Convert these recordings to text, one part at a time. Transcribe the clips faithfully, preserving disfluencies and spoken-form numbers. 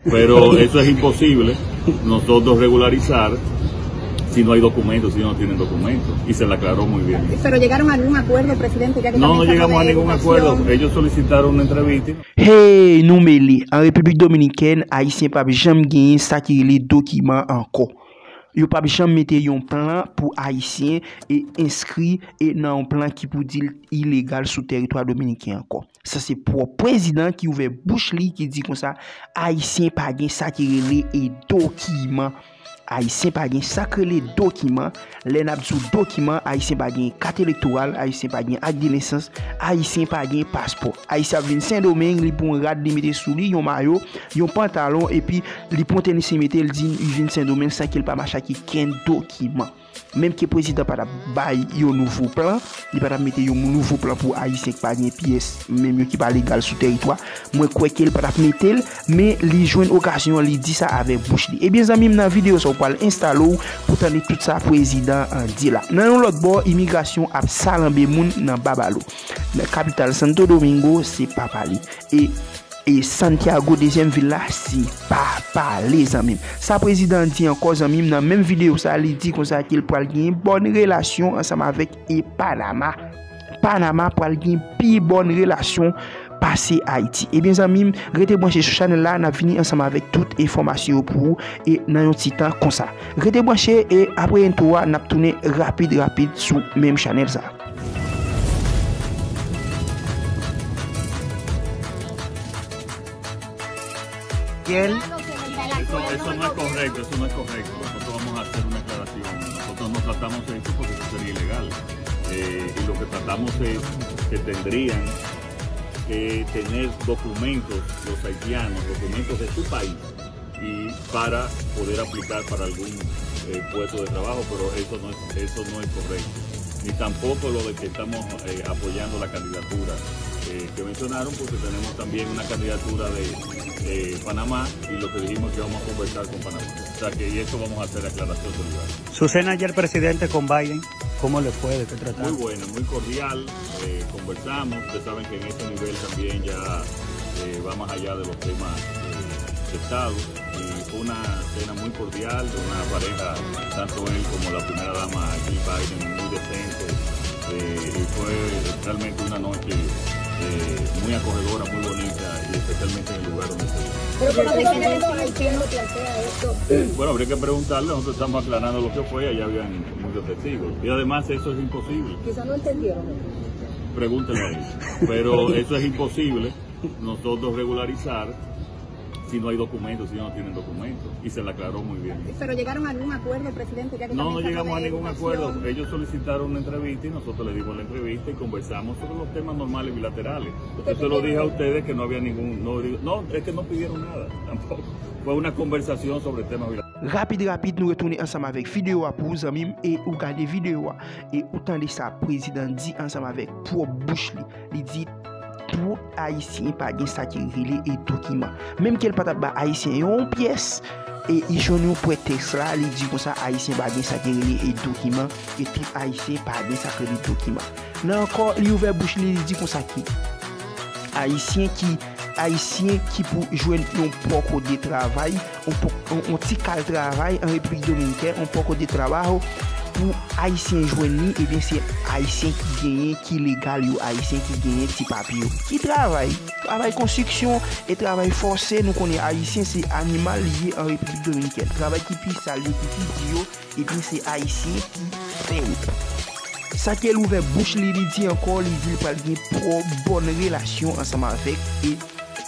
Pero eso es imposible nosotros regularizar si no hay documentos, si no tienen documentos. Y se le aclaró muy bien. Pero llegaron a algún acuerdo, presidente, ya que... No, no llegamos a ningún acuerdo. Ellos solicitaron una entrevista. Hey, nou mele. An Repiblik Dominikèn, Ayisyen p ap janm genyen sa ki rele dokiman ankò. Yo p ap janm mete yon plan pou Ayisyen e enskri e nan yon plan ki pou di l ilegal sou tèritwa dominiken ankò. Sa se pwòp prezidan ki ouvè bouch li, ki di konsa, Ayisyen pa gen sa ki rele e dokiman. Ayisyen pa gen sa k rele dokiman. Lè n ap di w dokiman, Ayisyen pa gen kat elektoral, Ayisyen pa gen ak de nesans, Ayisyen pa gen paspò. Ayisyen ap vin Sendomeng, li pran yon rad, li mete sou li, yon mayo, yon pantalon, epi li pran tenis, li mete, li di li vin Sendomeng san ke l pa mache ak okenn dokiman. Menm ke prezidan pa t ap bay yon nouvo plan, li pa t ap mete yon nouvo plan pou Ayisyen ki pa gen pyès, menm yo ki pa legal sou tèritwa. Mwen kwè ke l pa t ap mete l, men li jwenn okazyon an, li di sa avèk bouch li. Ebyen, zanmi m, nan videyo sa, w pral enstale w pou tande tout sa prezidan an di la. Nan yon lòt bò, imigrasyon ap salanbe moun nan Babalo, nan kapital Santo Domingo, se pa pale. E, e Santiago, dezyèm vil la, se pa pale, zanmi m. Sa prezidan an di ankò, zanmi m, nan menm videyo sa, li di konsa ke l pral gen bòn relasyon ansanm avèk e Panama. Panama pral gen pi bòn relasyon pase Ayiti. Ebyen, zanmi m, rete branche sou chanèl la, n ap vini ansanm avèk tout enfòmasyon yo pou ou e nan yon ti tan konsa. Rete branche e apre entwo a, n ap tounen rapid, rapid sou menm chanèl sa. Eso, eso no es correcto, eso no es correcto. Nosotros vamos a hacer una aclaración. Nosotros no tratamos esto porque eso sería ilegal. Eh, y lo que tratamos es que tendrían que tener documentos, los haitianos, documentos de su país y para poder aplicar para algún eh, puesto de trabajo, pero eso no es, eso no es correcto. Ni tampoco lo de que estamos eh, apoyando la candidatura eh, que mencionaron, porque tenemos también una candidatura de eh, Panamá y lo que dijimos que vamos a conversar con Panamá. O sea que y eso vamos a hacer aclaración de lugar. Su cena ayer, presidente, con Biden, ¿cómo le fue? ¿De qué trataron? Muy buena, muy cordial. Eh, conversamos. Ustedes saben que en este nivel también ya eh, va más allá de los temas eh, de Estado. Y fue una cena muy cordial de una pareja, tanto él como la primera dama Jill Biden, muy decente. Eh, y fue realmente una noche eh, muy acogedora, muy bonita, y especialmente en el lugar donde se dio. Pero ¿por qué el gobierno haitiano plantea esto? Bueno, habría que preguntarle, nosotros estamos aclarando lo que fue, allá habían muchos testigos. Y además eso es imposible. Quizá no entendieron. Pregúntele a ellos. Pero eso es imposible nosotros regularizar si no hay documentos, si no tienen documentos. Y se le aclaró muy bien. Pero llegaron a algún acuerdo, presidente, ya que... No, no llegamos a ningún acuerdo. Ellos solicitaron una entrevista y nosotros le dimos la entrevista y conversamos sobre los temas normales bilaterales. Yo se lo dije a ustedes que no había ningún, no, no, es que no pidieron nada tampoco. Fue una conversación sobre temas bilaterales. Rapid, rapid, nou retounen ansanm avèk videyo a pou ou, zanmi m, e ou gade videyo a, e ou tande sa prezidan di ansanm avèk pwòp bouch li. Li di, tout Ayisyen pa gen sa ki rele e dokiman. Menm ke l pa t ap ba Ayisyen yon pyès, e li jwenn yon pretèks la, li di konsa Ayisyen pa gen sa ki rele e dokiman, e tout Ayisyen pa gen sa ki rele dokiman. Nan ankò, li ouvè bouch li, li di konsa ki Ayisyen ki, Ayisyen ki pou jwenn yon pòko de travay, yon pò-, yon, yon ti kal travay an Repiblik Dominikèn, yon pòko de trabajo, pou Ayisyen jwenn li, ebyen, se Ayisyen ki genyen, ki legal yo, Ayisyen ki genyen ti papye yo. Ki travay? Travay konstriksyon e travay fòse, nou konnen Ayisyen se animal li ye an Repiblik Dominikèn. Travay ki pi sal yo, ki pi di yo, ebyen, se Ayisyen ki fè yo. Sa ke l ouvè bouch li, li di ankò, li di l pral gen twò bòn relasyon ansanm avèk e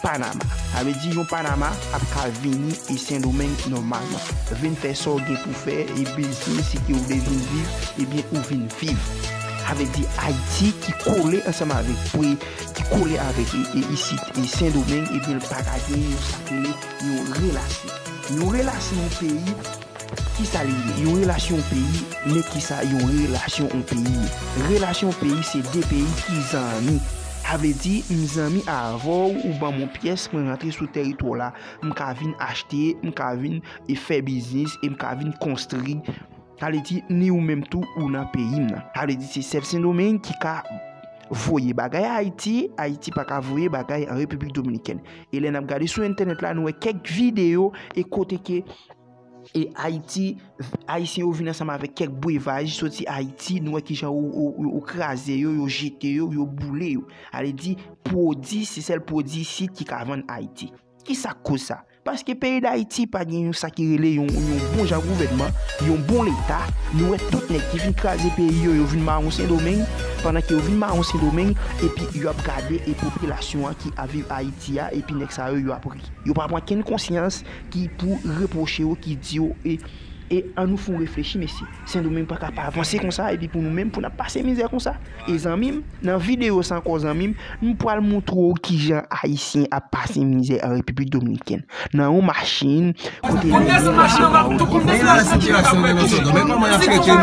Panama. Sa vle di yon Panama ap ka vini e Sendomeng nòmalman. Vin fè sa w gen pou fè e biznis si ke w vle vin viv, ebyen ou vin viv. Sa vle di Ayiti ki kole ansanm avèk, ki kole avèk e, e isit e Sendomeng, ebyen l pa ka gen yon sa k rele yon relasyon. Yon relasyon yon peyi, kisa li ye? Yon relasyon yon peyi, men kisa yon relasyon yon peyi ye? Relasyon yon peyi se de peyi ki zanmi. Sa vle di, m zanmi avè w, ou ban m yon pyès, mwen rantre sou tèritwa w la, m ka vin achte, m ka vin e fè biznis, e m ka vin konstri. Sa vle di, ni ou menm tou, ou nan peyi m nan. Sa vle di, se sèl Sendomeng ki ka voye bagay Ayiti, Ayiti pa ka voye bagay an Repiblik Dominikèn. E lè n ap gade sou entènèt la, nou wè kèk videyo e kote ke e Ayiti, Ayisyen yo vin ansanm avèk kèk brevaj soti Ayiti, nou wè kijan yo, yo, yo, yo kraze yo, yo jete yo, yo boule yo. Ale di, pwodui, se sèl pwodui isit ki ka vann Ayiti. Kisa k koz sa? Paske peyi Dayiti pa gen yon sa ki rele yon, yon bon jan gouvènman, yon bon leta. Nou wè tout nèg ki vin kraze peyi yo, yo vin mawon Sendomeng, pandan ke yo vin mawon Sendomeng, epi y ap gade e popilasyon an ki ap viv Ayiti a, epi nèg sa yo, yo ap ri. Yo pa pran kenn konsyans ki pou repwoche yo, ki di yo, e, e ann nou fè yon reflechi, mesye. Sendomeng pa ka pa avanse konsa, epi pou nou menm, pou n ap pase mizè konsa. E zanmi m, nan videyo sa ankò, zanmi m, m pral montre w kijan Ayisyen ap pase mizè an Repiblik Dominikèn. Nan yon machin, kote nèg yo nan machin pa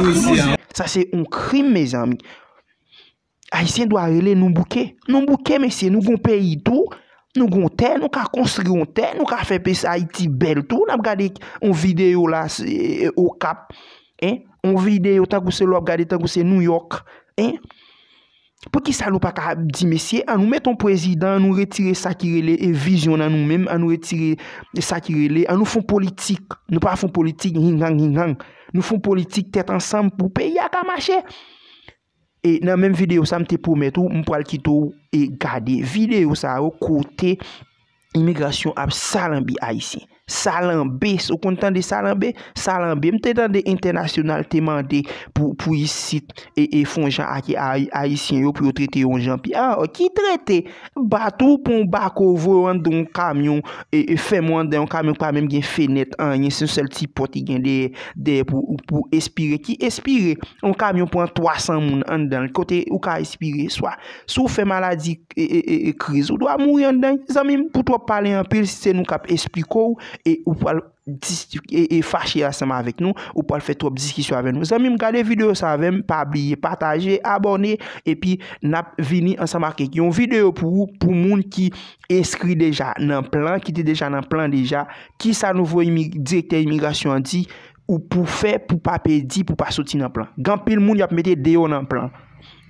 yo. Sa se yon krim, mezanmi. Ayisyen dwa rele nou bouke. Nou bouke, mesye, nou gon peyi tou. Nou gon tè, nou ka konstwi yon tè, nou ka fè peyi Ayiti bèl tou. N ap gade yon videyo la, se, e, Okap, en? Yon videyo tankou se lè w ap gade tankou se Nouyòk, en? Poukisa nou pa ka di, mesye, ann nou mete yon prezidan, ann nou retire sa ki rele e vizyon nan nou menm, ann nou retire sa ki rele, ann nou fè yon politik. Nou pa fè yon politik hinghang hinghang. Nou fè yon politik tèt ansanm pou peyi a ka mache. E nan menm videyo sa, m te pwomèt ou, m pral kite w e gade videyo sa yo kote imigrasyon ap salanbe Ayisyen. Salanbe, si w konn tande salanbe, salanbe. M te tande entènasyonal te mande pou, pou isit e, e fè yon jan ak Ay-, Ayisyen yo pou yo trete yo yon jan pi. Ah, ki trete? Bat ou pran yon bako voye w anndan yon kamyon, e, e fèmen w anndan yon kamyon ki pa menm gen fenèt, anyen, se yon sèl ti pòt ki gen dèyè, dèyè pou, pou espire. Ki espire? Yon kamyon pran twa san moun anndan l. Kote ou ka espire? Swa, si w fè maladi, e, e, e, e kriz, ou dwa mouri anndan. Zanmi m, pou twòp pale anpil, si se nou k ap esplike w, e ou pral dis-, e, e fache ansanm avèk nou, ou pral fè twòp diskisyon avè nou. Zanmi m, gade videyo sa avè m, pa bliye pataje, abòne, epi n ap vini ansanm ak yon videyo pou ou, pou moun ki enskri deja nan plan, ki te deja nan plan deja. Kisa nouvo imi-, direktè imigrasyon an di ou pou fè pou pa pèdi, pou pa soti nan plan? Gen anpil moun y ap mete deyò nan plan.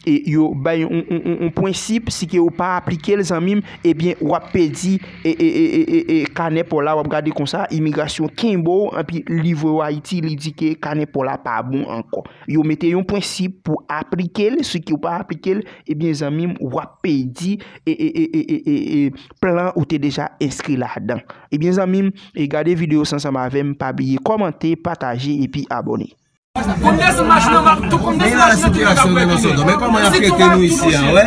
E yo bay yon, yon, yon, yon prensip, si ke ou pa aplike l, zanmi m, ebyen, w ap pèdi e, e, e kanè pa w la, w ap gade konsa, imigrasyon kenbe w, anpi livre w Ayiti, li di ke kanè pa w la pa bon ankò. Yo mete yon prensip pou aplike l, si ke ou pa aplike l, ebyen, zanmi m, w ap pèdi e, e, e plan ou te deja enskri ladan. Ebyen, zanmi m, e gade videyo sa ansanm avè m, pa bliye kòmante, pataje, epi abòne. Kounye a se machin an, m ap tou kounye a se machin an ki ap mete. Men kòman y ap trete nou isi a, wè.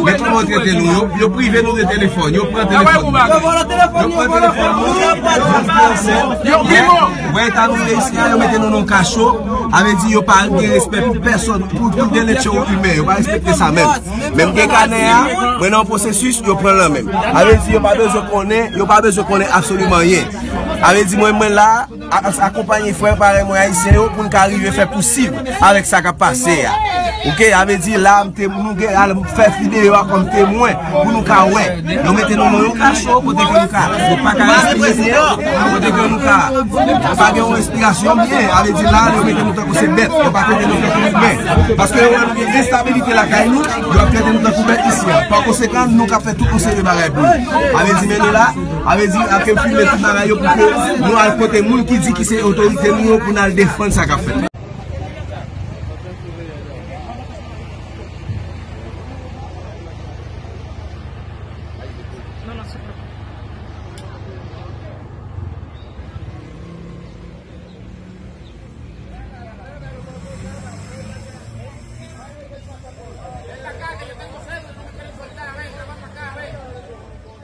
Men kòman yo trete nou. Yo, yo prive nou de telefòn. Yo pran telefòn. Yo pran telefòn nou. Yo pran sèl. Yo pi mò. Wè, eta nou ye isi a, yo mete nou nan kacho. A vle di, yo pa gen respè pou pèsòn, pou, pou de lèt imen. Yo pa respekte sa menm. Menm gen kanè a, mwen nan yon pwosesis, yo pran l nan men m. A vle di, yo pa bezwen konnen, yo pa bezwen konnen absoliman anyen. A vle di, mwen, mwen la, a, a, akonpanye frè parèy mwen ayisyen yo pou n ka rive fè pousiv avèk sa k ap pase a. Oke, a vle di la, m te, nou gen al fè videyo a kòm temwen pou nou ka wè. Yo mete nou nan yon kacho kote ke nou ka, nou pa ka respire byen, kote ke nou ka, nou pa gen yon respirasyon byen. A vle di la, yo mete nou tankou se bèt, yo pa trete nou tankou imen. Paske yo wè nou gen enstabilite lakay nou, yo ap trete nou tankou bèt isi a. Pa konsekan, nou ka fè tout yon seri de bagay pou yo. A vle di, men nou la, a vle di, ap filme tout bagay yo pou ke nou al kote moun ki di ki se otorite nou yo pou n al defann sa k ap fèt.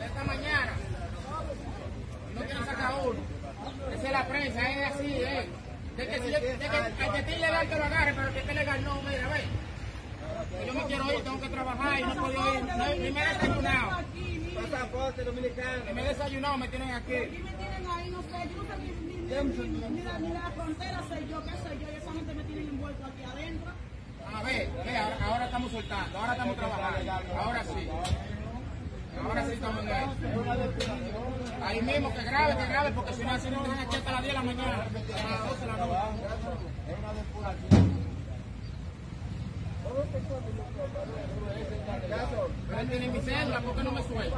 Esta mañana. Y no quieren sacar a uno. Esa es la prensa, es así, eh. De que si es, de que al que esté ilegal que lo agarre, pero al que esté legal no, mira, ve. Que yo me quiero ir, tengo que trabajar y no puedo ir. No, ni me he desayunado. Pasaporte dominicano. Ni me he desayunado, me tienen aquí. Aquí me tienen ahí, no sé, yo no sé ni, ni, ni, ni, ni la, ni la frontera soy yo, qué soy yo, y esa gente me tienen envuelto aquí adentro. A ver, ve, ahora, ahora estamos soltando, ahora estamos trabajando, ahora sí. Ahora sí estamos en eso. Ahí mismo, que grabe, que grabe, porque si no, así nos dejan aquí hasta las diez de la mañana, hasta las doce de la noche. Pero él tiene mi cédula, ¿por qué no me suelta?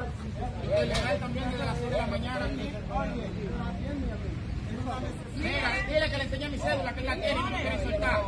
Y que legal también desde las seis de la mañana aquí. Mira, dile que le enseñe mi cédula, que él la tiene y no me quiere soltar.